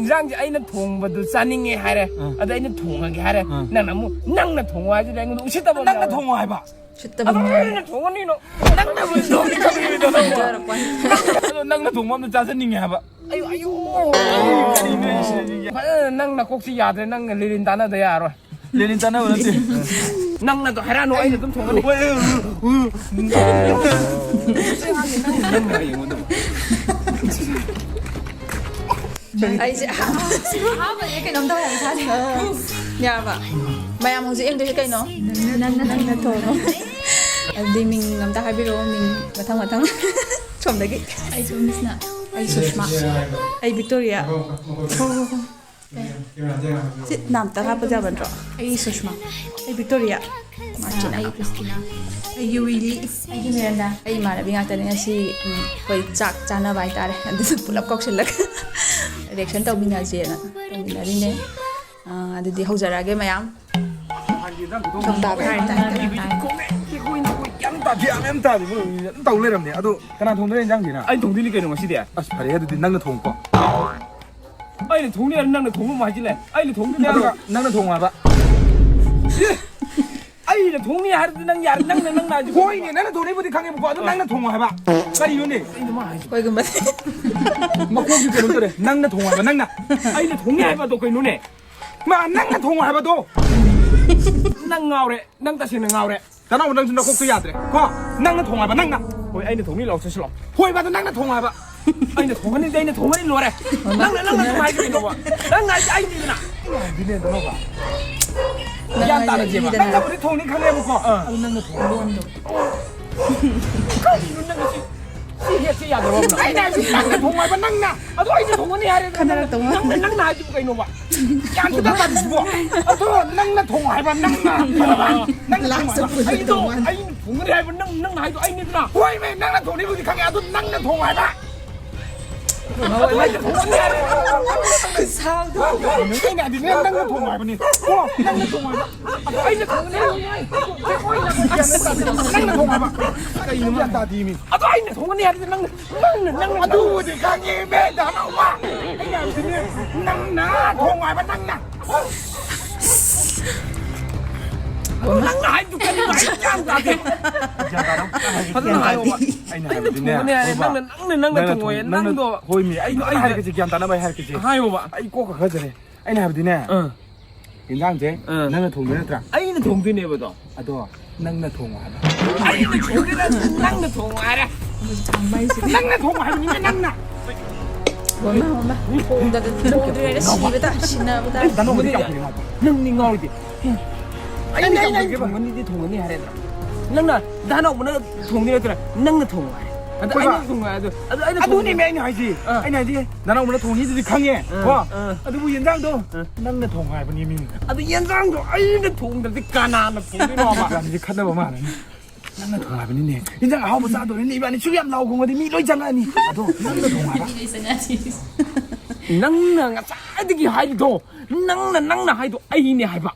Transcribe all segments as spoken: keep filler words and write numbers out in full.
ꯏꯟꯖꯥꯡꯁꯦ ꯑꯩꯅ ꯊꯣꯡꯕꯗꯨ ꯆꯥꯅꯤꯡꯉꯦ ꯍꯥꯏꯔꯦ꯫ ꯑꯥ꯫ ꯑꯗ ꯑꯩꯅ ꯊꯣꯡꯉꯒꯦ ꯍꯥꯏꯔꯦ꯫ ꯑꯥ꯫ ꯅꯪꯅ ꯑꯃꯨꯛ ꯅꯪꯅ ꯊꯣꯡꯉꯣ ꯍꯥꯏꯁꯤꯗꯤ ꯑꯩꯉꯣꯟꯗ ꯎꯁꯤꯠꯇꯕ ꯑꯃ ꯅꯪꯅ ꯌꯥꯎꯔꯦ꯫ ꯊꯣꯡꯉꯣ ꯍꯥꯏꯕ꯫ ꯎꯁꯤꯠꯇꯕ ꯑꯗꯣ ꯑꯃ ꯌꯥꯎꯔꯦ꯫ ꯑꯩꯅ ꯊꯣꯡꯉꯅꯤꯅꯣ꯫ ꯅꯪꯅ ꯂꯣꯏ ꯊꯣꯡꯉꯤ ꯈꯪꯉꯤꯗꯣ ꯅꯪꯅ꯫ ꯈꯪꯖꯔꯛꯄꯅꯤ꯫ ꯑꯗꯣ ꯅꯪꯅ ꯊꯣꯡꯕ ꯑꯝꯇ ꯆꯥꯖꯅꯤꯡꯉꯦ ꯍꯥꯏꯕ꯫ ꯑꯌꯣ, ꯑꯌꯣ꯫ ꯀꯔꯤꯅꯣ ꯑꯩ ꯁꯤꯗꯤ? ꯐꯖꯅ ꯅꯪ ꯅꯀꯣꯛꯁꯤ ꯌꯥꯗ꯭ꯔꯦ, ꯅꯪ ꯂꯦꯅꯤꯟ ꯇꯥꯟꯅꯗ ꯌꯥꯔꯣꯏ꯫ ꯂꯦꯅꯤꯟ ꯆꯥꯅꯕ ꯅꯠꯇꯦ꯫ ꯅꯪꯅ ꯑꯗꯨ ꯍꯥꯏꯔꯛꯑꯅꯨ, ꯑꯩꯅ ꯑꯗꯨꯝ ꯊꯣꯡꯒꯅꯤ꯫ ꯍꯣꯏ, ꯎ, ꯎ, ꯎ꯫ ꯅꯪ ꯍꯥꯏ ꯌꯦꯡꯉꯣ ꯑꯗꯨꯝ꯫ ꯑꯩꯁꯦ ꯑꯍꯥꯟꯕꯅꯦ ꯀꯩꯅꯣꯝ ꯇꯧꯔꯦ ꯏꯁꯥꯁꯦ꯫ ꯌꯥꯔꯕ? ꯃꯌꯥꯝ ꯍꯧꯖꯤꯛ ꯌꯦꯡꯗꯣꯏꯁꯦ ꯀꯩꯅꯣ? ꯅꯪꯅ ꯊꯣꯡꯉꯣ꯫ ꯑꯗꯨꯗꯤ ꯃꯤꯡ ꯑꯝꯇ ꯍꯥꯏꯕꯤꯔꯛꯑꯣ, ꯃꯤꯡ ꯃꯊꯪ ꯃꯊꯪ꯫ ꯁꯣꯝꯗꯒꯤ꯫ ꯑꯩ ꯁꯨꯃꯤꯁꯅ꯫ ꯑꯩ ꯁꯨꯁꯃꯥ꯫ ꯑꯩ ꯚꯤꯛꯇꯣꯔꯤꯌꯥ꯫ ꯍꯣ, ꯍꯣ, ꯍꯣ꯫ ꯁꯤ ꯅꯥꯝꯇ ꯍꯥꯞꯄ ꯌꯥꯕ ꯅꯠꯇ꯭ꯔꯣ? ꯑꯩ ꯁꯨꯁꯃꯥ꯫ ꯑꯩ ꯚꯤꯛꯇꯣꯔꯤꯌꯥ꯫ ꯃꯥꯔꯆꯤꯅꯥ꯫ ꯑꯩ ꯀ꯭ꯔꯤꯁꯇꯤꯅꯥ꯫ ꯑꯩ ꯌꯨꯋꯤꯂꯤ꯫ ꯑꯩꯒꯤ ꯃꯤꯔꯟꯗꯥ꯫ ꯑꯩ ꯏꯃꯥꯟꯅꯕꯤ ꯉꯥꯛꯇꯅꯦ ꯉꯁꯤ, ꯎꯝ, ꯑꯩꯈꯣꯏ ꯆꯥꯛ ꯆꯥꯅꯕ ꯍꯥꯏꯇꯥꯔꯦ꯫ ꯑꯗꯨꯁꯨ ꯄꯨꯂꯞ ꯀꯧꯁꯜꯂꯒ reaction ꯇꯧꯃꯤꯟꯅꯁꯦꯅ ꯇꯧꯃꯤꯟꯅꯔꯤꯅꯦ꯫ ꯑꯥ, ꯑꯗꯨꯗꯤ ꯍꯧꯖꯔꯛꯑꯒꯦ ꯃꯌꯥꯝ꯫ ꯊꯣꯡ ꯇꯥꯕ ꯍꯥꯏꯔ ꯇꯥꯏ, ꯇꯥꯏ, ꯇꯥꯏ꯫ ꯒ꯭ꯌꯥꯟ ꯇꯥꯗꯦ, ꯒ꯭ꯌꯥꯟ ꯇꯥꯗꯦ, ꯑꯗꯨꯝ ꯇꯧ ꯂꯩꯔꯝꯅꯦ꯫ ꯑꯗꯣ ꯀꯅꯥ ꯊꯣꯡꯗꯣꯏꯅꯣ ꯏꯟꯖꯥꯡꯁꯤꯅ? ꯑꯩ ꯊꯣꯡꯗꯣꯏꯅꯤ ꯀꯩꯅꯣ ꯉꯁꯤꯗꯤ꯫ ꯑꯁ, ꯐꯔꯦ ꯑꯗꯨꯗꯤ ꯅꯪꯅ ꯊꯣꯡꯉꯨꯀꯣ꯫ ꯑꯩꯅ ꯊꯣꯡꯅꯤ ꯍꯥꯏꯔ ꯅꯪꯅ ꯊꯣꯡꯉꯨ ꯍꯥꯏꯁꯤꯜꯂꯦ꯫ ꯑꯩꯅ ꯊꯣꯡꯗꯣꯏꯅꯦ ꯑꯗꯣ ꯍꯥꯏꯔꯒ꯫ ꯅꯪꯅ ꯊꯣꯡꯉꯣ ꯍꯥꯏꯕ꯫ ꯑꯦ! ꯑꯩꯅ ꯊꯣꯡꯅꯤ ꯍꯥꯏꯔꯗꯤ ꯅꯪ ꯌꯥꯔꯦ꯫ ꯅꯪꯅ, ꯅꯪꯅ ꯍꯥꯏꯁꯤ ꯍꯣꯏꯅꯦ, ꯅꯪꯅ ꯊꯣꯡꯅꯤꯕꯨꯗꯤ ꯈꯪꯉꯦꯕꯀꯣ, ꯑꯗꯨ ꯅꯪꯅ ꯊꯣꯡꯉꯣ ꯍꯥꯏꯕ꯫ ꯀꯔꯤꯅꯣꯅꯦ? ꯑꯩꯅ ꯃꯥ ꯍꯥꯏꯁꯤ꯫ ꯀꯩꯒꯨꯝꯕ꯫ ꯃꯀꯣꯛꯁꯤ ꯀꯩꯅꯣ ꯇꯧꯔꯦ꯫ ꯅꯪꯅ ꯊꯣꯡꯉꯣ ꯍꯥꯏꯕ, ꯅꯪꯅ꯫ ꯑꯩꯅ ꯊꯣꯡꯅꯤ ꯍꯥꯏꯕꯗꯣ ꯀꯩꯅꯣꯅꯦ? ꯃꯥ, ꯅꯪꯅ ꯊꯣꯡꯉꯣ ꯍꯥꯏꯕꯗꯣ꯫ ꯅꯪ ꯉꯥꯎꯔꯦ꯫ ꯅꯪ ꯇꯁꯦꯡꯅ ꯉꯥꯎꯔꯦ꯫ ꯇꯅꯥꯎ, ꯅꯪꯁꯨ ꯅꯀꯣꯛꯇꯣ ꯌꯥꯗ꯭ꯔꯦ ꯀꯣ꯫ ꯅꯪꯅ ꯊꯣꯡꯉꯣ ꯍꯥꯏꯕ, ꯅꯪꯅ꯫ ꯍꯣꯏ, ꯑꯩꯅ ꯊꯣꯡꯅꯤ, ꯂꯥꯎ ꯆꯠꯁꯤꯜꯂꯣ꯫ ꯍꯣꯏꯕ, ꯑꯗꯣ ꯅꯪꯅ ꯊꯣꯡꯉꯣ ꯍꯥꯏꯕ꯫ ꯑꯩꯅ ꯊꯣꯡꯉꯅꯤꯗꯤ ꯑꯩꯅ ꯊꯣꯡꯉꯅꯤ, ꯂꯣꯏꯔꯦ꯫ ꯅꯪꯅ, ꯅꯪꯅ ꯁꯨꯝ ꯍꯥꯏꯗꯣꯏꯅꯣꯕ? ꯅꯪ ꯍꯥꯏꯁꯦ ꯑꯩꯅꯤꯗꯅ꯫ ꯑꯩꯅ ꯍꯥꯏꯗꯣꯏꯅꯦ, ꯇꯅꯥꯎꯕ꯫ ꯒ꯭ꯌꯥꯟ ꯇꯥꯅꯁꯦꯕ꯫ ꯅꯪꯅꯕꯨꯗꯤ ꯊꯣꯡꯅꯤ ꯈꯪꯉꯦꯕꯀꯣ꯫ ꯑꯥ꯫ ꯑꯗꯨ ꯅꯪꯅ ꯊꯣꯡꯉꯣ꯫ ꯀꯔꯤꯅꯣ ꯅꯪ ꯁꯤ? ꯁꯤ ꯍꯦꯛꯁꯦ ꯌꯥꯗ꯭ꯔꯕ ꯑꯃ? ꯑꯩꯅ ꯍꯥꯏꯕꯗꯤ ꯅꯪꯅ ꯊꯣꯡꯉꯣ ꯍꯥꯏꯕ, ꯅꯪꯅ꯫ ꯑꯗꯣ ꯑꯩꯅ ꯊꯣꯡꯉꯅꯤ ꯍꯥꯏꯔꯦ, ꯅꯪꯅ, ꯈꯟꯅꯔꯛꯇꯧ ꯃꯥꯜꯂꯦ꯫ ꯅꯪꯅ, ꯅꯪꯅ ꯍꯥꯏꯗꯨꯕꯨ ꯀꯩꯅꯣꯕ? ꯒ꯭ꯌꯥꯟ ꯁꯨꯡꯇꯥ ꯇꯥꯗ꯭ꯔꯤꯁꯤꯕꯣ? ꯑꯗꯣ ꯅꯪꯅ ꯊꯣꯡꯉꯣ ꯍꯥꯏꯕ, ꯅꯪꯅ꯫ ꯅꯪꯅ ꯊꯣꯡꯉꯣ ꯍꯥꯏꯕ꯫ ꯑꯩꯗꯣ, ꯑꯩꯅ ꯊꯣꯡꯒꯅꯤ ꯍꯥꯏꯕ, ꯅꯪ, ꯅꯪꯅ ꯍꯥꯏꯗꯣ ꯑꯩꯅꯤꯗꯅ꯫ ꯍꯣꯏꯃꯦ, ꯅꯪꯅ ꯊꯣꯡꯅꯤꯕꯨꯗꯤ ꯈꯪꯉꯦ, ꯑꯗꯣ ꯅꯪꯅ ꯊꯣꯡꯉꯣ ꯍꯥꯏꯕ꯫ ꯑꯗꯣ ꯑꯩꯅ ꯊꯣꯡꯒꯅꯤ ꯍꯥꯏꯔꯦ꯫ ꯈꯨꯁꯥꯎꯗꯣ꯫ ꯑꯩꯅ ꯍꯥꯏꯗꯤꯅꯦ, ꯅꯪꯅ ꯊꯣꯡꯉꯣ ꯍꯥꯏꯕꯅꯤ꯫ ꯀꯣ, ꯅꯪꯅ ꯊꯣꯡꯉꯣ ꯍꯥꯏꯕ꯫ ꯑꯗꯣ ꯑꯩꯅ ꯊꯣꯡꯉꯣ ꯍꯥꯏꯕ꯫ ꯅꯪꯅ ꯊꯣꯡꯉꯣ ꯍꯥꯏꯕ꯫ ꯀꯩꯅꯣ ꯒ꯭ꯌꯥꯟ ꯇꯥꯗꯦ ꯃꯤ꯫ ꯑꯗꯣ ꯑꯩꯅ ꯊꯣꯡꯒꯅꯤ ꯍꯥꯏꯕꯗꯤ ꯅꯪꯅ, ꯅꯪꯅ, ꯅꯪꯅ ꯑꯗꯨꯕꯨꯗꯤ ꯈꯪꯉꯦ, ꯏꯕꯦꯟ ꯗꯥꯅꯧꯕ꯫ ꯑꯩꯅ ꯍꯥꯏꯕꯗꯤꯅꯦ, ꯅꯪꯅ ꯊꯣꯡꯉꯣ ꯍꯥꯏꯕ, ꯅꯪꯅ꯫ ꯑꯗꯣ ꯅꯪꯅ ꯍꯥꯏꯕꯗꯨ ꯀꯔꯤꯅꯣ? ꯑꯩ ꯒ꯭ꯌꯥꯟ ꯇꯥꯗꯦ꯫ ꯒ꯭ꯌꯥꯟ ꯇꯥꯔꯣ? ꯐꯖꯅ ꯍꯥꯏꯌꯣꯕ꯫ ꯑꯩꯅ ꯑꯩꯅ ꯍꯥꯏꯕꯗꯤꯅꯦ, ꯊꯣꯡꯒꯅꯤ ꯍꯥꯏꯔꯦ, ꯍꯣꯏꯕ꯫ ꯅꯪꯅ, ꯅꯪꯅ, ꯅꯪꯅ ꯅꯪꯅ ꯊꯣꯡꯉꯣꯌꯦ, ꯊꯣꯡ-, ꯅꯪꯅ ꯅꯪꯗꯣ꯫ ꯍꯣꯏꯃꯤ, ꯑꯩ, ꯑꯩ ꯑꯩ ꯍꯥꯏꯔꯛꯀꯦꯁꯦ, ꯒ꯭ꯌꯥꯟ ꯇꯥꯅꯕ ꯑꯩ ꯍꯥꯏꯔꯛꯀꯦꯁꯦ꯫ ꯍꯥꯏꯌꯣꯕ꯫ ꯑꯩ ꯀꯣꯛꯀ ꯈꯔ ꯆꯔꯦ꯫ ꯑꯩꯅ ꯍꯥꯏꯕꯗꯤꯅꯦ, ꯑꯥ꯫ ꯌꯦꯟꯖꯥꯡꯁꯦ ꯑꯥ꯫ ꯅꯪꯅ ꯊꯣꯡꯗꯣꯏ ꯅꯠꯇ꯭ꯔꯥ? ꯑꯩꯅ ꯊꯣꯡꯗꯣꯏꯅꯦꯕ ꯑꯗꯣ꯫ ꯑꯗꯣ ꯅꯪꯅ ꯊꯣꯡꯉꯣ ꯍꯥꯏꯕ꯫ ꯑꯩꯅ ꯊꯣꯡꯗꯣꯏ ꯅꯠꯇꯦ, ꯅꯪꯅ ꯊꯣꯡꯉꯣ ꯍꯥꯏꯔꯦ꯫ ꯅꯪꯅ ꯊꯣꯡꯉꯣ ꯍꯥꯏꯕꯅꯤꯅꯦ, ꯅꯪꯅ꯫ ꯍꯣꯏꯃ, ꯍꯣꯏꯃ꯫ ꯊꯣꯡꯗ꯭ꯔꯤꯉꯩꯗ ꯁꯤꯕ ꯇꯥ-, ꯁꯤꯟꯅꯕ ꯇꯥꯔꯦ꯫ ꯑꯩ ꯗꯥꯅꯧꯕꯗꯤ ꯀꯌꯥꯝ ꯀꯨꯏꯔꯦ ꯉꯥꯏꯈꯣ? ꯅꯪꯗꯤ ꯉꯥꯎꯔꯤꯗꯤ꯫ ꯑꯩꯅ, ꯑꯩꯅ, ꯑꯩꯅ ꯊꯣꯡꯒꯅꯤꯗꯤ ꯊꯣꯡꯒꯅꯤ ꯍꯥꯏꯔꯦꯗꯅ꯫ ꯅꯪꯅ ꯗꯥꯅꯧꯕꯅ ꯊꯣꯡꯅꯤ ꯅꯠꯇ꯭ꯔꯥ? ꯅꯪꯅ ꯊꯣꯡꯉꯣ ꯍꯥꯏꯔꯦ꯫ ꯑꯗ ꯍꯣꯏꯕ꯫ ꯑꯩꯅ ꯊꯣꯡꯉꯣ ꯍꯥꯏꯔꯦ꯫ ꯑꯗꯨ, ꯑꯗꯨ ꯑꯩꯅ ꯑꯗꯨꯅꯦꯃꯤ ꯊꯣꯡꯉꯣ꯫ ꯑꯩꯅ ꯍꯥꯏꯁꯤ꯫ ꯑꯥ꯫ ꯑꯩꯅ ꯍꯥꯏꯗꯤ ꯗꯥꯅꯧꯕꯅ ꯊꯣꯡꯅꯤꯗꯨꯗꯤ ꯈꯪꯉꯦ꯫ ꯑꯥ, ꯀꯣ? ꯑꯥ꯫ ꯑꯗꯨꯕꯨ ꯌꯦꯟꯖꯥꯡꯗꯣ ꯑꯥ꯫ ꯅꯪꯅ ꯊꯣꯡꯉꯣ ꯍꯥꯏꯕꯅꯦꯃꯤ꯫ ꯑꯗꯨ ꯌꯦꯟꯖꯥꯡꯗꯣ ꯑꯩꯅ ꯊꯣꯡꯗ꯭ꯔꯗꯤ ꯀꯅꯥꯅ ꯊꯣꯡꯗꯣꯏꯅꯣꯕ? ꯏꯕꯥꯅꯤꯁꯦ ꯈꯠꯅꯕ ꯃꯥꯜꯂꯦꯅꯦ꯫ ꯅꯪꯅ ꯊꯣꯡꯉꯣ ꯍꯥꯏꯕꯅꯤꯅꯦ꯫ ꯌꯦꯟꯖꯥꯡ ꯑꯍꯥꯎꯕ ꯆꯥꯗꯣꯔꯦꯅꯦ ꯏꯕꯥꯅꯤ꯫ ꯁꯨꯛ ꯌꯥꯝ ꯂꯥꯎ ꯈꯣꯡꯉꯗꯤ ꯃꯤ ꯂꯣꯏ ꯆꯪꯉꯛꯑꯅꯤ꯫ ꯑꯗꯣ ꯅꯪꯅ ꯊꯣꯡꯉꯣ ꯍꯥꯏꯕ꯫ ꯅꯪꯅ ꯉꯁꯥꯏꯗꯒꯤ ꯍꯥꯏꯔꯤꯗꯣ, ꯅꯪꯅ, ꯅꯪꯅ ꯍꯥꯏꯗꯣ ꯑꯩꯅꯦ ꯍꯥꯏꯕ꯫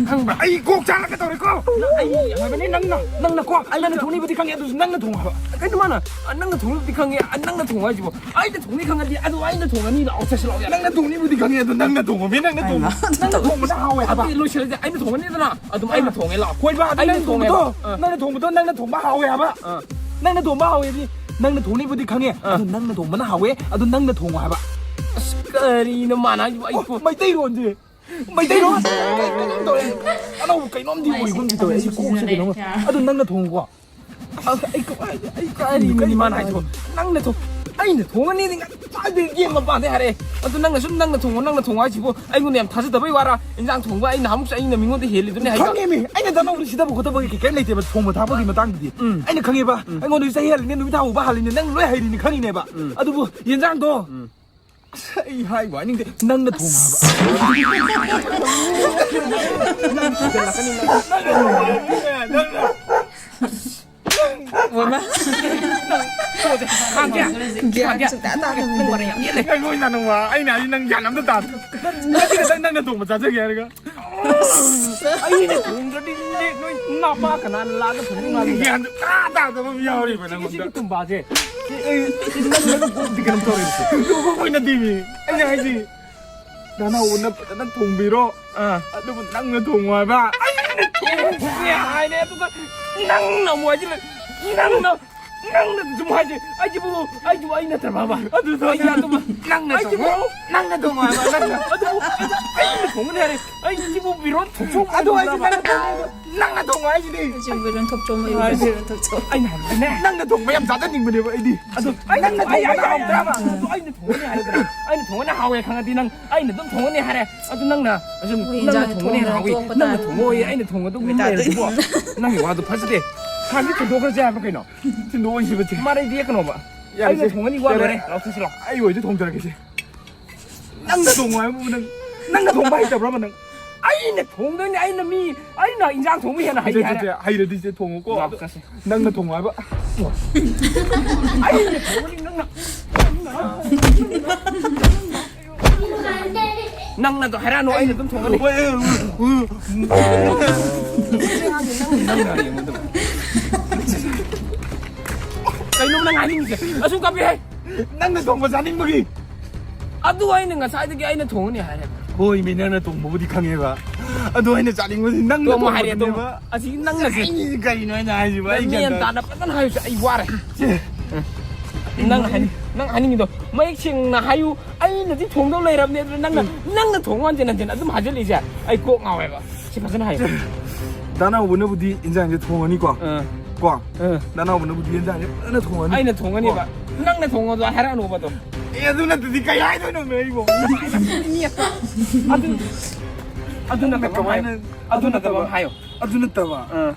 ꯈꯪꯕ꯭ꯔꯥ? ꯑꯩ ꯀꯣꯛ ꯆꯥꯛꯂꯛꯀꯦ ꯇꯧꯔꯦꯀꯣ꯫ ꯅꯪ ꯑꯩ ꯍꯥꯏꯕꯅꯦ ꯅꯪꯅ꯫ ꯅꯪꯅ ꯀꯣ, ꯑꯩꯅ ꯊꯣꯡꯅꯤꯕꯨꯗꯤ ꯈꯪꯉꯦ, ꯑꯗꯨꯁꯨ ꯅꯪꯅ ꯊꯣꯡꯉꯣ ꯍꯥꯏꯕ꯫ ꯀꯩꯅꯣ ꯃꯥꯅ, ꯑ, ꯅꯪꯅ ꯊꯣꯡꯅꯤꯕꯨꯗꯤ ꯈꯪꯉꯦ, ꯑ, ꯅꯪꯅ ꯊꯣꯡꯉꯣ ꯍꯥꯏꯁꯤꯕꯣ? ꯑꯩꯅ ꯊꯣꯡꯅꯤ ꯈꯪꯉꯗꯤ ꯑꯗꯨ ꯑꯩꯅ ꯊꯣꯡꯉꯅꯤ ꯂꯥꯛꯑꯣ, ꯆꯠꯁꯤꯜꯂꯛꯑꯣ ꯌꯥꯔꯦ꯫ ꯅꯪꯅ ꯊꯣꯡꯅꯤꯕꯨꯗꯤ ꯈꯪꯉꯦ, ꯑꯗꯨ ꯅꯪꯅ ꯊꯣꯡꯉꯣ, ꯃꯤ ꯅꯪꯅ ꯊꯣꯡꯉꯣ꯫ ꯍꯩꯃꯥ, ꯅꯪꯅ ꯊꯣꯡꯕꯅ ꯍꯥꯎꯋꯦ ꯍꯥꯏꯕ꯫ ꯑꯗꯨꯗꯤ ꯂꯣꯏꯁꯤꯜꯂꯁꯦ, ꯑꯩꯅ ꯊꯣꯡꯉꯅꯤꯗꯅ, ꯑꯗꯨꯝ ꯑꯩꯅ ꯊꯣꯡꯉꯦ ꯂꯥꯛꯑꯣ꯫ ꯍꯣꯏꯕ, ꯑꯗꯨ ꯑꯩꯅ ꯅꯪꯅ ꯊꯣꯡꯉꯦ ꯊꯣꯡꯕꯗꯣ, ꯍꯥꯏꯕ꯫ ꯑ꯫ ꯅꯪꯅ ꯊꯣꯡꯕꯗꯣ ꯅꯪꯅ ꯊꯣꯡꯕ ꯍꯥꯎꯋꯦ ꯍꯥꯏꯕ꯫ ꯑ꯫ ꯅꯪꯅ ꯊꯣꯡꯕ ꯍꯥꯎꯋꯦꯗꯤ ꯅꯪꯅ ꯊꯣꯡꯅꯤꯕꯨꯗꯤ ꯈꯪꯉꯦ, ꯑ꯫ ꯑꯗꯨ ꯅꯪꯅ ꯊꯣꯡꯕꯅ ꯍꯥꯎꯋꯦ, ꯑꯗꯨ ꯅꯪꯅ ꯊꯣꯡꯉꯣ ꯍꯥꯏꯕ꯫ ꯑꯁ, ꯀꯔꯤꯅꯣ ꯃꯥꯅ ꯍꯥꯏꯁꯤꯕꯣ? ꯑꯩ ꯑꯣ, ꯀꯣ- ꯃꯩꯇꯩꯔꯣꯟꯁꯦ꯫ ꯃꯩꯇꯩꯂꯣꯟ ꯀꯩꯅꯣꯝ ꯇꯧꯔꯦ꯫ ꯑꯅꯧꯕ ꯀꯩꯅꯣꯝꯗꯤ ꯑꯣꯏꯒꯨꯝꯗꯤ ꯇꯧꯋꯦ꯫ ꯑꯩꯁꯦ ꯀꯣꯛꯁꯦ ꯀꯩꯅꯣꯝ꯫ ꯑꯗꯨ ꯅꯪꯅ ꯊꯣꯡꯉꯨꯀꯣ꯫ ꯑ, ꯑꯩ ꯀ-, ꯑꯩ ꯀꯔꯤꯅꯣꯅꯦ ꯃꯥꯅ ꯍꯥꯏꯁꯤꯕꯣ? ꯅꯪꯅ ꯊꯣꯡ-, ꯑꯩꯅ ꯊꯣꯡꯉꯅꯤꯗꯤ ꯉꯁꯥꯏꯗꯒꯤ ꯌꯦꯟ ꯃꯄꯥꯟꯗꯩ ꯍꯥꯏꯔꯛꯑꯦ꯫ ꯑꯗꯨ ꯅꯪꯅ ꯁꯨꯝ ꯅꯪꯅ ꯊꯣꯡꯉꯣ, ꯅꯪꯅ ꯊꯣꯡꯉꯣ ꯍꯥꯏꯁꯤꯕꯣ? ꯑꯩꯉꯣꯟꯗ ꯌꯥꯝ ꯊꯥꯖꯗꯕꯩ ꯋꯥꯔꯥ? ꯏꯟꯖꯥꯡ ꯊꯣꯡꯕ ꯑꯩ ꯅꯍꯥꯟꯃꯨꯛꯁꯨ ꯑꯩꯅ ꯃꯤꯉꯣꯟꯗ ꯍꯦꯜꯂꯤꯗꯨꯅꯦ ꯍꯥꯏꯕ꯫ ꯈꯪꯉꯦꯃꯤ, ꯑꯩꯅ ꯗꯥꯅꯧꯗ ꯁꯤꯗꯕ ꯈꯣꯠꯇꯕꯒꯤ ꯀꯩ-, ꯀꯩꯝ ꯂꯩꯇꯦꯕ, ꯊꯣꯡꯕ ꯊꯥꯛꯄꯒꯤ ꯃꯇꯥꯡꯗꯗꯤ꯫ ꯎꯝ꯫ ꯑꯩꯅ ꯈꯪꯉꯦꯕ, ꯎꯝ꯫ ꯑꯩꯉꯣꯟꯗꯁꯨ ꯆꯍꯤ ꯍꯦꯜꯂꯤꯅꯦ, ꯅꯨꯃꯤꯠ ꯊꯥ ꯎꯕ ꯍꯥꯜꯂꯤꯅꯦ, ꯅꯪ ꯂꯣꯏ ꯍꯩꯔꯤꯅꯤ ꯈꯪꯉꯤꯅꯦꯕ꯫ ꯎꯝ꯫ ꯑꯗꯨꯕꯨ ꯌꯦꯟꯖꯥꯡꯗꯣ, ꯎꯝ꯫ ꯑꯁ, ꯑꯩ ꯍꯥꯏꯕ ꯍꯥꯏꯅꯤꯡꯗꯦ꯫ ꯅꯪꯅ ꯊꯣꯡꯉꯣ ꯍꯥꯏꯕ꯫ ꯅꯪ ꯊꯤꯒꯠꯂꯛꯀꯅꯤ, ꯅꯪ꯫ ꯅꯪꯅ ꯊꯣꯡꯉꯣ ꯍꯥꯏꯕ꯫ ꯅꯪꯅ꯫ ꯑꯣꯏꯃꯥ꯫ ꯇꯣꯛꯑꯁꯦ꯫ ꯈꯥꯡꯁꯦ꯫ ꯒ꯭ꯌꯥꯟ ꯈꯥꯡꯁꯦ꯫ ꯁꯨꯡꯇꯥ ꯇꯥꯗꯕ ꯅꯪ ꯃꯤꯅꯦ꯫ ꯃꯔꯩ ꯌꯥꯝ ꯌꯦꯠꯂꯦ꯫ ꯑꯩ ꯂꯣꯏ ꯅꯥꯅꯨꯡꯕ꯫ ꯑꯩꯅ ꯍꯥꯏꯗꯤ ꯅꯪ ꯒ꯭ꯌꯥꯟ ꯑꯝꯇ ꯇꯥꯗꯦ꯫ ꯉꯁꯤ ꯈꯛꯇꯪ ꯅꯪꯅ ꯊꯣꯡꯕ ꯆꯥꯖꯒꯦ ꯍꯥꯏꯔꯒ꯫ ꯑꯩꯅ ꯊꯣꯡꯗ꯭ꯔꯗꯤ ꯅꯣꯏ ꯅꯄꯥ ꯀꯅꯥꯅ ꯂꯥꯛꯑꯒ ꯊꯣꯡꯗꯣꯏꯅꯣ? ꯒ꯭ꯌꯥꯟ ꯁꯨꯡꯇꯥ ꯇꯥꯗꯕ ꯑꯃ ꯌꯥꯎꯔꯤꯕ ꯅꯪꯉꯣꯟꯗ꯫ ꯁꯤꯒꯤ ꯇꯨꯝꯕꯥꯁꯦ꯫ ꯑꯩ, ꯑꯩ ꯅꯪ ꯅꯪ ꯀꯣꯛꯇꯤ ꯀꯩꯅꯣꯝ ꯇꯧꯔꯦ꯫ ꯀꯣꯛ ꯑꯣꯏꯅ ꯇꯤꯃꯤ꯫ ꯑꯩꯅ ꯍꯥꯏꯁꯤ꯫ ꯅꯅꯥꯎꯅ ꯐꯖꯅ ꯊꯣꯡꯕꯤꯔꯣ꯫ ꯑꯥ꯫ ꯑꯗꯨꯕꯨ ꯅꯪꯅ ꯊꯣꯡꯉꯣ ꯍꯥꯏꯕ꯫ ꯑꯩꯅ ꯊꯣꯡꯉꯦ ꯍꯥꯏꯔꯦ, ꯑꯗꯨꯒ ꯅꯪꯅ ꯑꯃꯨꯛ ꯍꯥꯏꯖꯤꯜꯂꯦ꯫ ꯅꯪꯅ, ꯅꯪꯅ ꯁꯨꯝ ꯍꯥꯏꯁꯦ꯫ ꯑꯩꯁꯤꯕꯨ, ꯑꯩꯁꯤꯕꯨ ꯑꯩ ꯅꯠꯇ꯭ꯔꯕꯕ? ꯑꯗꯨ ꯑꯩ ꯅꯠꯇꯕ꯫ ꯅꯪꯅ ꯑꯩꯁꯤꯕꯨ ꯊꯣꯡꯉꯣ꯫ ꯅꯪꯅ ꯊꯣꯡꯉꯣ ꯍꯥꯏꯕ, ꯅꯪꯅ꯫ ꯑꯗꯨꯕꯨ ꯑꯩꯅ ꯊꯣꯡꯒꯅꯤ ꯍꯥꯏꯔꯦ꯫ ꯑꯩꯁꯤꯕꯨ ꯕꯤꯔꯣꯟ ꯊꯣꯛꯆꯣꯛ ꯑꯗꯨ ꯑꯩꯁꯨ ꯅꯪꯅ ꯊꯣꯡꯉꯣ꯫ ꯅꯪꯅ ꯊꯣꯡꯉꯣ ꯍꯥꯏꯁꯤꯗꯤ꯫ ꯑꯩꯁꯨ ꯕꯤꯔꯣꯟ ꯊꯣꯛꯆꯣꯝ, ꯑꯩ ꯍꯥꯏꯁꯦ꯫ ꯕꯤꯔꯣꯟ ꯊꯣꯛꯆꯣꯝ꯫ ꯑꯩꯅ ꯍꯥꯏꯕꯅꯦ꯫ ꯅꯪꯅ ꯊꯣꯡꯕ ꯌꯥꯝ ꯆꯥꯖꯅꯤꯡꯕꯅꯦꯕ ꯑꯩꯗꯤ꯫ ꯑꯗꯨ ꯑꯩꯅ ꯅꯪꯅ ꯊꯣꯡꯕꯅ ꯍꯥꯎꯗ꯭ꯔꯥ? ꯑꯗꯨ ꯑꯩꯅ ꯊꯣꯡꯉꯅꯤ ꯍꯥꯏꯔꯗ꯭ꯔꯥ? ꯑꯩꯅ ꯊꯣꯡꯉꯅꯤ ꯍꯥꯎꯋꯦ ꯈꯪꯉꯗꯤ ꯅꯪ ꯑꯩꯅ ꯑꯗꯨꯝ ꯊꯣꯡꯉꯅꯤ ꯍꯥꯏꯔꯦ꯫ ꯑꯗꯨ ꯅꯪꯅ ꯑꯁꯨꯝ ꯃꯣꯏ ꯅꯪꯅ ꯏꯟꯖꯥꯡꯁꯦ ꯊꯣꯡꯉꯅꯤ ꯊꯣꯡꯗꯅ ꯍꯥꯎꯋꯤ, ꯇꯣꯛꯄ ꯅꯪꯅ ꯇꯥꯔꯦ꯫ ꯊꯣꯡꯉꯣꯏ, ꯑꯩꯅ ꯊꯣꯡꯉꯗꯧ ꯃꯤ ꯇꯥꯗꯣꯏꯅꯤ꯫ ꯂꯩꯔꯗꯤꯕꯣ꯫ ꯅꯪꯒꯤ ꯋꯥꯗꯣ ꯐꯖꯗꯦ꯫ ꯁꯥꯟꯗꯤ ꯊꯣꯡꯗꯣꯛꯈ꯭ꯔꯁꯦ ꯍꯥꯏꯕ꯭ꯔꯥ ꯀꯩꯅꯣ? ꯊꯤꯟꯗꯣꯛꯑꯣꯏꯁꯤꯕ ꯆꯦ꯫ ꯃꯔꯩꯗꯤ ꯌꯦꯛꯀꯅꯣꯕ꯫ ꯌꯥꯔꯦ, ꯑꯩꯅ ꯆꯦ꯫ ꯊꯣꯡꯉꯅꯤ, ꯋꯥ ꯌꯥꯔꯦ꯫ ꯂꯣꯏꯔꯦ꯫ ꯂꯥꯎꯊꯣꯛꯁꯤ ꯂꯥꯎ꯫ ꯑꯩ ꯑꯣꯏꯗꯤ ꯊꯣꯡꯖꯔꯒꯦ, ꯆꯦ꯫ ꯅꯪꯅ ꯊꯣꯡꯉꯣ ꯍꯥꯏꯕꯕꯨ ꯅꯪ, ꯅꯪꯅ ꯊꯣꯡꯕ ꯍꯩꯇꯕ꯭ꯔꯕ ꯅꯪ? ꯑꯩꯅ ꯊꯣꯡꯗꯣꯏꯅꯦ꯫ ꯑꯩꯅ ꯃꯤ, ꯑꯩꯅ ꯏꯟꯖꯥꯡ ꯊꯣꯡꯕ ꯍꯦꯟꯅ ꯍꯩ ꯆꯦ, ꯆꯦ, ꯍꯥꯏꯔꯦ꯫ ꯆꯦ, ꯍꯩꯔꯗꯤ ꯆꯦ ꯊꯣꯡꯉꯨꯀꯣ꯫ ꯂꯥꯎ, ꯑꯗꯣ ꯆꯠꯁꯤ꯫ ꯅꯪꯅ ꯊꯣꯡꯉꯣ ꯍꯥꯏꯕ꯫ ꯑꯩꯅ ꯊꯣꯡꯉꯅꯤ, ꯅꯪꯅ, ꯅꯪꯅ꯫ ꯅꯪꯅ ꯑꯗꯣ ꯍꯥꯏꯔꯛꯑꯅꯨ, ꯑꯩꯅ ꯑꯗꯨꯝ ꯊꯣꯡꯉꯅꯤ꯫ ꯍꯣꯏ, ꯎꯝ, ꯎꯝ, ꯎꯝ꯫ ꯅꯪꯅ ꯌꯦꯡꯉꯨ ꯑꯗꯨꯝ꯫ ꯀꯩꯅꯣ ꯅꯪ ꯍꯥꯏꯅꯤꯡꯉꯤꯁꯦ? ꯑꯁꯨꯛ ꯀꯥꯞꯄꯦ ꯍꯥꯏ꯫ ꯅꯪꯅ ꯊꯣꯡꯕ ꯆꯥꯅꯤꯡꯕꯒꯤ꯫ ꯑꯗꯨ ꯑꯩꯅ ꯉꯁꯥꯏꯗꯒꯤ ꯑꯩꯅ ꯊꯣꯡꯉꯅꯤ ꯍꯥꯏꯔꯦ꯫ ꯍꯣꯏ, ꯃꯤ ꯅꯪꯅ ꯊꯣꯡꯕꯕꯨꯗꯤ ꯈꯪꯉꯦꯕ꯫ ꯑꯗꯣ ꯑꯩꯅ ꯆꯥꯅꯤꯡꯕꯗꯤ ꯅꯪꯅ ꯇꯣꯝꯃꯣ ꯍꯥꯏꯔꯦ, ꯇꯣꯝꯃꯣ꯫ ꯊꯣꯡꯕꯅꯦꯕ꯫ ꯑꯁꯤ ꯅꯪꯅ ꯁꯤ ꯑꯩ ꯀꯩꯅꯣ ꯑꯩꯅ ꯍꯥꯏꯁꯤꯕꯣ? ꯑꯩ ꯒ꯭ꯌꯥꯟ ꯃꯦꯟ ꯇꯥꯗꯦ꯫ ꯇꯥꯅ ꯐꯖꯅ ꯍꯥꯏꯌꯨꯁꯦ, ꯑꯩ ꯋꯥꯔꯦ꯫ ꯁꯦ꯫ ꯅꯪ ꯍꯥꯏꯅꯤꯡ-, ꯅꯪ ꯍꯥꯏꯅꯤꯡꯉꯤꯗꯣ ꯃꯌꯦꯛ ꯁꯦꯡꯅ ꯍꯥꯏꯌꯨ꯫ ꯑꯩꯅꯗꯤ ꯊꯣꯡꯗꯧ ꯂꯩꯔꯕꯅꯦ, ꯑꯗꯨ ꯅꯪꯅ, ꯎꯝ꯫ ꯅꯪꯅ ꯊꯣꯡꯉꯣ ꯍꯟꯖꯤꯟ ꯍꯟꯖꯤꯟ ꯑꯗꯨꯝ ꯍꯥꯏꯖꯤꯜꯂꯤꯁꯦ, ꯑꯩ ꯀꯣꯛ ꯉꯥꯎꯋꯦꯕ꯫ ꯁꯤ ꯐꯖꯅ ꯍꯥꯏꯌꯨ꯫ ꯗꯥ ꯅꯥꯎꯕꯅꯕꯨꯗꯤ ꯏꯟꯖꯥꯡꯁꯦ ꯊꯣꯡꯉꯅꯤꯀꯣ꯫ ꯑꯥ꯫ ꯀꯣ? ꯑꯥ꯫ ꯗꯥ ꯅꯥꯎꯕꯅꯕꯨꯗꯤ ꯏꯟꯖꯥꯡꯁꯦ ꯐꯖꯅ ꯊꯣꯡꯉꯅꯤ꯫ ꯑꯩꯅ ꯊꯣꯡꯉꯅꯦꯕ꯫ ꯀꯣ? ꯅꯪꯅ ꯊꯣꯡꯉꯣꯗꯣ ꯍꯥꯏꯔꯛꯑꯅꯣꯕ ꯑꯗꯣ꯫ ꯑꯦ, ꯑꯗꯨ ꯅꯠꯇꯗꯤ ꯀꯩ ꯍꯥꯏꯗꯣꯏꯅꯣꯃꯦ ꯑꯩꯕꯣ? ꯑꯗꯨ, ꯑꯗꯨ ꯅꯠꯇꯕ ꯑꯃ ꯍꯥꯏꯌꯣ꯫ ꯑꯗꯨ ꯅꯠꯇꯕ ꯑꯃ ꯍꯥꯏꯌꯣ꯫ ꯑꯗꯨ ꯅꯠꯇꯕ꯫ ꯑꯥ꯫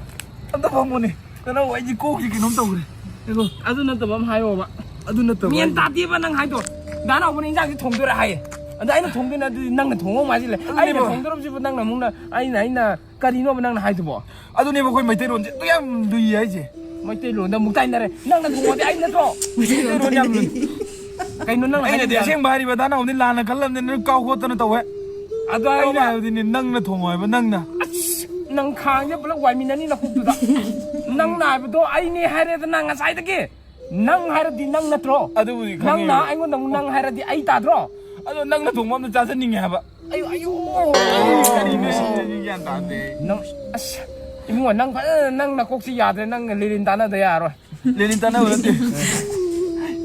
ꯑꯝꯇ ꯐꯝꯃꯣꯅꯦ꯫ ꯀꯩꯅꯣ, ꯑꯩꯗꯤ ꯀꯣꯛꯁꯤ ꯀꯩꯅꯣꯝ ꯇꯧꯔꯦ꯫ ꯉꯥꯏꯈꯣ꯫ ꯑꯗꯨ ꯅꯠꯇꯕ ꯑꯃ ꯍꯥꯏꯌꯣꯕ꯫ ꯑꯗꯨ ꯅꯠꯇꯕ ꯃꯦꯟ ꯍꯥꯏꯗꯤ? ꯇꯥꯗꯦꯕ ꯅꯪ ꯍꯥꯏꯗꯣ꯫ ꯗꯥ ꯅꯥꯎꯕꯅ ꯏꯟꯖꯥꯡꯁꯦ ꯊꯣꯡꯗꯣꯏꯔꯥ ꯍꯥꯏꯌꯦ꯫ ꯑꯗ ꯑꯩꯅ ꯊꯣꯡꯗꯣꯏꯅꯦ, ꯑꯗꯨꯗꯤ ꯅꯪꯅ ꯊꯣꯡꯉꯣ ꯍꯥꯏꯁꯤꯜꯂꯦ꯫ ꯑꯗꯨꯅꯦꯕ꯫ ꯑꯩꯅ ꯊꯣꯡꯗꯧꯔꯕꯁꯤꯕꯨ ꯅꯪꯅ ꯑꯃꯨꯛꯅ, ꯑꯩꯅ, ꯑꯩꯅ ꯀꯔꯤꯅꯣꯕ ꯅꯪꯅ ꯍꯥꯏꯗꯨꯕꯣ? ꯑꯗꯨꯅꯦꯕ ꯑꯩꯈꯣꯏ ꯃꯩꯇꯩꯂꯣꯟꯁꯦ ꯑꯗꯨ ꯌꯥꯝ ꯂꯨꯏ ꯍꯥꯏꯁꯦ꯫ ꯃꯩꯇꯩꯂꯣꯟꯗ ꯑꯃꯨꯛ ꯇꯥꯏꯅꯔꯦ꯫ ꯅꯪꯅ ꯊꯣꯡꯉꯗꯤ ꯑꯩ ꯅꯠꯇ꯭ꯔꯣ? ꯃꯩꯇꯩꯂꯣꯟ ꯌꯥꯝ ꯂꯨꯏ꯫ ꯀꯩꯅꯣ ꯅꯪꯅ ꯑꯩꯅꯗꯤ ꯍꯥꯏꯔꯤꯁꯦ? ꯑꯁꯦꯡꯕ ꯍꯥꯏꯔꯤꯕ, ꯗꯥ ꯅꯥꯎꯗꯤ ꯂꯥꯟꯅ ꯈꯜꯂꯝꯅꯤ, ꯅꯪ ꯀꯥꯎ ꯈꯣꯠꯇꯅ ꯇꯧꯋꯦ꯫ ꯑꯗꯣ ꯑꯩꯅ ꯑꯩꯅ ꯍꯥꯏꯕꯗꯤꯅꯦ, ꯅꯪꯅ ꯊꯣꯡꯉꯣ ꯍꯥꯏꯕ, ꯅꯪꯅ꯫ ꯑꯁ, ꯅꯪ ꯈꯥꯡꯁꯦ ꯄꯨꯂꯞ ꯋꯥꯏꯃꯤꯟꯅꯅꯤ ꯅꯀꯣꯛꯇꯨꯗ꯫ ꯅꯪꯅ ꯍꯥꯏꯕꯗꯣ ꯑꯩꯅꯦ ꯍꯥꯏꯔꯦꯗꯅ ꯉꯁꯥꯏꯗꯒꯤ꯫ ꯅꯪ ꯍꯥꯏꯔꯗꯤ ꯅꯪ ꯅꯠꯇ꯭ꯔꯣ? ꯑꯗꯨꯕꯨꯗꯤ ꯈꯪꯉꯦ꯫ ꯅꯪꯅ ꯑꯩꯉꯣꯟꯗ ꯑꯃꯨꯛ ꯅꯪ ꯍꯥꯏꯔꯗꯤ ꯑꯩ ꯇꯥꯗ꯭ꯔꯣ? ꯑꯗꯣ ꯅꯪꯅ ꯊꯣꯡꯕ ꯑꯝꯇ ꯆꯥꯖꯅꯤꯡꯉꯦ ꯍꯥꯏꯕ꯫ ꯑꯌꯣ, ꯑꯌꯣ꯫ ꯑꯩ ꯀꯔꯤꯅꯣ ꯑꯩ ꯒ꯭ꯌꯥꯟ ꯇꯥꯗꯦ꯫ ꯅꯪ, ꯑꯁ, ꯏꯕꯨꯡꯉꯣ, ꯅꯪ ꯐꯖꯅ, ꯅꯪ ꯅꯀꯣꯛꯁꯤ ꯌꯥꯗ꯭ꯔꯦ, ꯅꯪ ꯂꯦꯅꯤꯟ ꯇꯥꯟꯅꯗ ꯌꯥꯔꯣꯏ꯫ ꯂꯦꯅꯤꯟ ꯇꯥꯟꯅꯕ ꯅꯠꯇꯦ꯫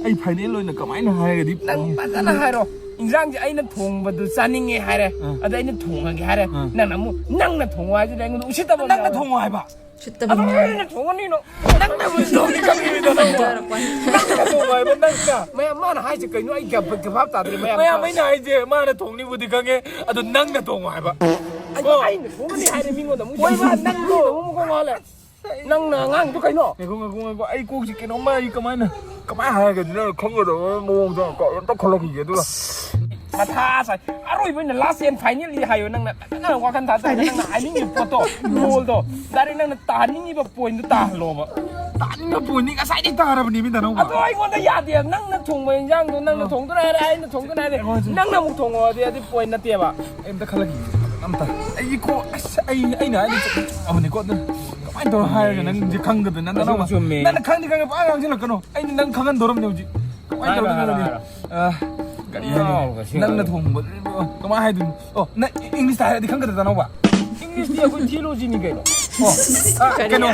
ꯑꯩ ꯐꯥꯏꯅꯦꯜ ꯑꯣꯏꯅ ꯀꯃꯥꯏꯅ ꯍꯥꯏꯔꯒꯗꯤ ꯅꯪ ꯐꯖꯅ ꯍꯥꯏꯔꯣ꯫ ꯏꯟꯖꯥꯡꯁꯦ ꯑꯩꯅ ꯊꯣꯡꯕꯗꯨ ꯆꯥꯅꯤꯡꯉꯦ ꯍꯥꯏꯔꯦ꯫ ꯑꯥ꯫ ꯑꯗ ꯑꯩꯅ ꯊꯣꯡꯉꯒꯦ ꯍꯥꯏꯔꯦ꯫ ꯑꯥ꯫ ꯅꯪꯅ ꯑꯃꯨꯛ, ꯅꯪꯅ ꯊꯣꯡꯉꯣ ꯍꯥꯏꯁꯤꯗꯤ ꯑꯩꯉꯣꯟꯗ ꯎꯁꯤꯠꯇꯕ ꯅꯪꯅ ꯌꯥꯎꯔꯦ꯫ ꯊꯣꯡꯉꯣ ꯍꯥꯏꯕ꯫ ꯎꯁꯤꯠꯇꯕ ꯑꯗꯣ ꯌꯥꯎꯔꯦ꯫ ꯑꯩꯅ ꯊꯣꯡꯉꯅꯤꯅꯣ꯫ ꯅꯪꯅ ꯊꯣꯡꯉꯣ ꯍꯥꯏꯕ, ꯅꯪꯅ꯫ ꯃꯌꯥꯝ ꯃꯥꯅ ꯍꯥꯏꯁꯦ ꯀꯩꯅꯣ? ꯑꯩ ꯒ꯭ꯌꯥꯟ, ꯚꯥꯞ ꯇꯥꯗ꯭ꯔꯦ꯫ ꯃꯌꯥꯝ ꯃꯌꯥꯝ ꯑꯩꯅ ꯍꯥꯏꯁꯦ ꯃꯥꯅ ꯊꯣꯡꯅꯤꯕꯨꯗꯤ ꯈꯪꯉꯦ, ꯑꯗꯣ ꯅꯪꯅ ꯊꯣꯡꯉꯣ ꯍꯥꯏꯕ꯫ ꯑꯩꯅ, ꯀꯣ? ꯑꯩꯅ ꯊꯣꯡꯒꯅꯤ ꯍꯥꯏꯔꯦ ꯃꯤꯉꯣꯟꯗ ꯑꯃꯨꯛ꯫ ꯍꯣꯏ, ꯃꯥ ꯅꯪ ꯃꯤꯉꯣꯟꯗ ꯑꯃꯨꯛ ꯃꯀꯣꯛ ꯉꯥꯎꯍꯜꯂꯦ꯫ ꯅꯪꯅ ꯑꯉꯥꯡꯗꯣ ꯀꯩꯅꯣ? ꯉꯥꯏꯈꯣ, ꯉꯥꯏꯈꯣ, ꯉꯥꯏꯈꯣ꯫ ꯑꯩ ꯀꯣꯛꯁꯤ ꯀꯩꯅꯣꯝꯃ, ꯑꯩ ꯀꯃꯥꯏꯅ, ꯀꯃꯥꯏꯅ ꯍꯥꯏꯔꯒꯗꯤ ꯅꯪꯅ ꯈꯪꯒꯗꯕ ꯃꯑꯣꯡꯗ ꯑꯝꯇ ꯈꯜꯂꯛꯈꯤꯒꯦ, ꯑꯗꯨꯒ꯫ ꯃꯊꯥ ꯁꯥꯏ꯫ ꯑꯔꯣꯏꯕ ꯑꯣꯏꯅ last and finally ꯍꯥꯏꯌꯣ ꯅꯪꯅ꯫ ꯐꯖꯅ ꯋꯥꯈꯜ ꯊꯥꯗꯔꯒ ꯅꯪꯅ ꯍꯥꯏꯅꯤꯡꯉꯤꯕ ꯄꯣꯠꯇꯣ, ꯒꯣꯜꯗꯣ, direct ꯅꯪꯅ ꯇꯥꯍꯟꯅꯤꯡꯉꯤꯕ pointꯗꯣ ꯇꯥꯍꯜꯂꯣꯕ꯫ ꯇꯥꯅꯤꯡꯕ pointꯅꯤ ꯉꯁꯥꯏꯗꯩ ꯇꯥꯔꯕꯅꯤ, ꯃꯤ ꯗꯥꯅꯥꯎꯕ꯫ ꯑꯗꯣ ꯑꯩꯉꯣꯟꯗ ꯌꯥꯗꯦ꯫ ꯅꯪꯅ ꯊꯣꯡꯕ ꯏꯟꯖꯥꯡꯗꯣ ꯅꯪꯅ ꯑꯥ꯫ ꯊꯣꯡꯗꯣꯏꯔꯥ ꯍꯥꯏꯔꯦ, ꯑꯩꯅ ꯊꯣꯡꯗꯣꯏꯔꯥ ꯍꯥꯏꯔꯦ꯫ ꯑꯩꯉꯣꯟꯗ ꯅꯪꯅ ꯑꯃꯨꯛ ꯊꯣꯡꯉꯣꯗꯤ ꯑꯗꯨ point ꯅꯠꯇꯦꯕ꯫ ꯑꯩ ꯑꯝꯇ ꯈꯜꯂꯛꯈꯤꯒꯦ꯫ ꯑꯝꯇ꯫ ꯑꯩ ꯀꯣ-, ꯑꯁ, ꯑꯩ, ꯑꯩꯅ ꯍꯥꯏꯗꯤ ꯆꯨꯝꯃꯕꯅꯤꯀꯣ꯫ ꯑꯗꯨ ꯀꯃꯥꯏꯅ ꯇꯧꯔ ꯍꯥꯏꯔꯒ ꯅꯪꯁꯦ ꯈꯪꯗꯗꯅ ꯅꯪ ꯑꯗꯨꯁꯨ ꯑꯃ-, ꯆꯨꯝꯃꯦ꯫ ꯅꯪꯅ ꯈꯪꯗꯤ ꯈꯪꯉꯦ, ꯄꯨꯔꯥ ꯉꯥꯡꯁꯤꯜꯂꯛꯀꯅꯣ꯫ ꯑꯩꯅ ꯅꯪ ꯈꯪꯍꯟꯗꯧꯔꯕꯅꯦ ꯍꯧꯖꯤꯛ꯫ ꯀꯃꯥꯏꯅ ꯍꯥꯏꯔꯣ, ꯇꯧꯔꯒ ꯍꯥꯏꯔꯣ, ꯈꯪꯒꯅꯤ? ꯍꯥꯏꯔꯣ꯫ ꯑ, ꯀꯔꯤ ꯍꯥꯏꯅꯤ? ꯉꯥꯎꯕ ꯁꯤ ꯅꯪꯅ ꯑꯉꯥꯡꯁꯦ꯫ ꯊꯣꯡꯕ, ꯀꯃꯥꯏꯅ ꯍꯥꯏꯗꯣꯏꯅꯣ? ꯑꯣ, ꯅꯪ ꯏꯪꯂꯤꯁꯇ ꯍꯥꯏꯔꯗꯤ ꯈꯪꯒꯗ꯭ꯔꯥ, ꯅꯥꯎꯕ? ꯏꯪꯂꯤꯁꯇꯤ ꯑꯩꯈꯣꯏ theologyꯅꯤ ꯀꯩꯅꯣ꯫ ꯑꯣ, ꯑ, ꯀꯔꯤ? ꯀꯩꯅꯣ,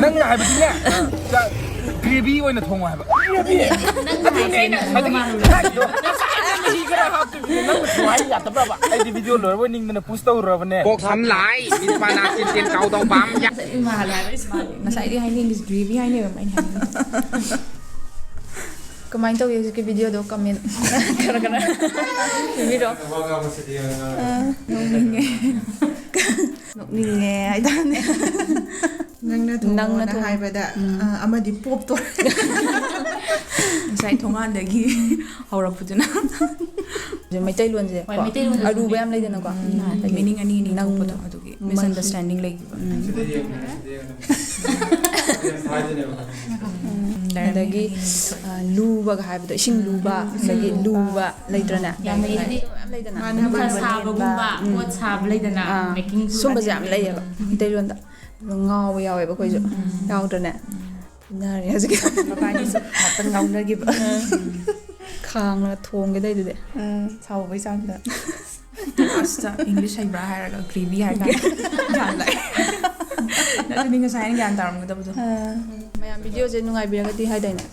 ꯅꯪꯅ ꯍꯥꯏꯕꯗꯤꯅꯦ, ꯆꯥꯛ gravy ꯑꯣꯏꯅ ꯊꯣꯡꯉꯣ ꯍꯥꯏꯕ꯫ Gravy? ꯑꯗꯨꯅꯦ ꯑꯩꯅ ꯉꯁꯥꯏꯗꯒꯤ ꯍꯥꯏꯗꯣ꯫ ꯉꯁꯥꯏꯗꯒꯤ ꯃꯍꯤ ꯈꯔ ꯍꯥꯞꯇꯣꯏꯅꯦ, ꯅꯪꯅ ꯊꯣꯡ ꯍꯥꯏ ꯌꯥꯗꯕ꯭ꯔꯕ? ꯑꯩꯗꯤ video ꯂꯣꯏꯔꯕꯣꯏ ꯅꯤꯡꯗꯅ push ꯇꯧꯔꯨꯔꯕꯅꯦ꯫ ꯀꯣꯛ ꯁꯝ ꯂꯥꯏ, ꯃꯤꯠ ꯄꯥ ꯅꯥ ꯆꯤꯟ ꯇꯤꯟ ꯀꯥꯎꯗꯧ ꯄꯥꯝ ꯌꯥ꯫ ꯏꯃꯥ ꯍꯥꯜꯂꯦ ꯍꯥꯏꯕ, ꯏꯃꯥ꯫ ꯉꯁꯥꯏꯗꯒꯤ ꯍꯥꯏꯅꯤꯡꯉꯤꯁꯦ gravy ꯍꯥꯏꯅꯦꯕ ꯑꯩꯅ ꯍꯥꯏꯅꯤꯡꯉꯤꯁꯦ꯫ ꯀꯃꯥꯏꯅ ꯇꯧꯒꯦ ꯍꯧꯖꯤꯛꯀꯤ videoꯗꯣ? Comment ꯈꯔ ꯈꯔ ꯄꯤꯕꯤꯔꯣ꯫ ꯑ, ꯅꯣꯛꯅꯤꯡꯉꯦ꯫ ꯅꯣꯛꯅꯤꯡꯉꯦ ꯍꯥꯏꯇꯥꯔꯦ꯫ ꯅꯪꯅ ꯊꯣꯡꯉꯣꯅ ꯅꯪꯅ ꯊꯣꯡꯉꯣ꯫ ꯍꯥꯏꯕꯗ, ꯎꯝ꯫ ꯑ, ꯑꯃꯗꯤ ꯄꯣꯞ ꯇꯣꯔꯦ꯫ ꯉꯁꯥꯏ ꯊꯣꯡꯒꯥꯟꯗꯒꯤ ꯍꯧꯔꯛꯄꯗꯨꯅ꯫ ꯃꯩꯇꯩꯂꯣꯟꯁꯦ ꯍꯣꯏ, ꯀꯣ, ꯃꯩꯇꯩꯂꯣꯟꯗꯁꯨ ꯑꯔꯨꯕ ꯌꯥꯝ ꯂꯩꯗꯅꯀꯣ꯫ ꯎꯝ꯫ ꯍꯥꯏꯗꯤ meaning ꯑꯅꯤ ꯑꯅꯤ ꯅꯪ ꯊꯣꯛꯄꯗꯣ, ꯑꯗꯨꯒꯤ ꯃꯩ misunderstanding ꯂꯩꯈꯤꯕ꯫ ꯎꯝ꯫ ꯑꯗꯒꯤ ꯂꯨꯕꯒ ꯍꯥꯏꯕꯗꯣ, ꯏꯁꯤꯡ ꯂꯨꯕ, ꯑꯗꯒꯤ ꯂꯨꯕ ꯂꯩꯇ꯭ꯔꯅꯦ? ꯌꯥꯝ ꯂꯩ꯫ ꯌꯥꯝ ꯂꯩꯗꯅ? ꯅꯨꯡꯁꯥ ꯁꯥꯕꯒꯨꯝꯕ, ꯄꯣꯠ ꯁꯥꯕ ꯂꯩꯗꯅ? ꯑꯥ, making ꯁꯨꯝꯕꯁꯦ ꯌꯥꯝ ꯂꯩꯌꯦꯕ ꯃꯩꯇꯩꯂꯣꯟꯗ꯫ ꯑꯗꯣ ꯉꯥꯎꯕ ꯌꯥꯎꯋꯦꯕ ꯑꯩꯈꯣꯏꯁꯨ꯫ ꯌꯥꯎꯗ꯭ꯔꯅꯦ? ꯏꯟꯅꯔꯦ ꯍꯧꯖꯤꯛ꯫ ꯃꯕꯥꯅꯤꯁꯨ ꯉꯥꯛꯇꯪ ꯉꯥꯎꯅꯈꯤꯕ꯫ ꯈꯥꯡꯅ ꯊꯣꯡꯒꯦ ꯇꯧꯗꯨꯗꯤ꯫ ꯁꯥꯎꯕꯩ ꯆꯥꯡꯗ꯫ ꯑꯁꯇ ꯏꯪꯂꯤꯁ ꯍꯩꯕ꯭ꯔꯥ ꯍꯥꯏꯔꯒ ꯒ꯭ꯔꯦꯚꯤ ꯍꯥꯏꯔꯒ ꯒ꯭ꯌꯥꯟ ꯂꯥꯛꯑꯦ꯫ ꯅꯠꯇ꯭ꯔꯗꯤ ꯉꯁꯥꯏꯅ ꯒ꯭ꯌꯥꯟ ꯇꯥꯔꯝꯒꯗꯕꯗꯣ꯫ ꯃꯌꯥꯝ ꯚꯤꯗꯤꯑꯣꯁꯦ ꯅꯨꯡꯉꯥꯏꯕꯤꯔꯒꯗꯤ ꯍꯥꯏꯗꯥꯏꯅꯦ?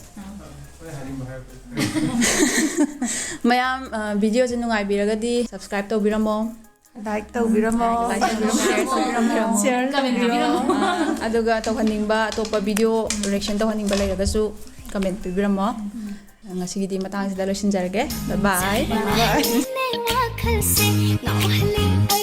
ꯃꯌꯥꯝ ꯚꯤꯗꯤꯑꯣꯁꯦ ꯅꯨꯡꯉꯥꯏꯕꯤꯔꯒꯗꯤ subscribe ꯇꯧꯕꯤꯔꯝꯃꯣ꯫ ꯂꯥꯏꯛ ꯇꯧꯕꯤꯔꯝꯃꯣ꯫ ꯂꯥꯏꯛ ꯇꯧꯕꯤꯔꯝꯃꯣ, ꯁꯤꯌꯔ ꯇꯧꯕꯤꯔꯝꯃꯣ꯫ ꯀꯃꯦꯟ ꯄꯤꯕꯤꯔꯝꯃꯣ꯫ ꯑꯗꯨꯒ ꯇꯧꯍꯟꯅꯤꯡꯕ ꯑꯇꯣꯞꯄ ꯚꯤꯗꯤꯑꯣ ꯔꯤꯑꯦꯛꯁꯟ ꯇꯧꯍꯟꯅꯤꯡꯕ ꯂꯩꯔꯒꯁꯨ ꯀꯃꯦꯟ ꯄꯤꯕꯤꯔꯝꯃꯣ꯫ ꯉꯁꯤꯒꯤꯗꯤ ꯃꯇꯥꯡꯁꯤꯗ ꯂꯣꯏꯁꯤꯟꯖꯔꯒꯦ꯫ ꯕꯥꯏ ꯕꯥꯏ꯫ ꯋꯥꯈꯜꯁꯦ ꯉꯥꯎꯍꯜꯂꯤ꯫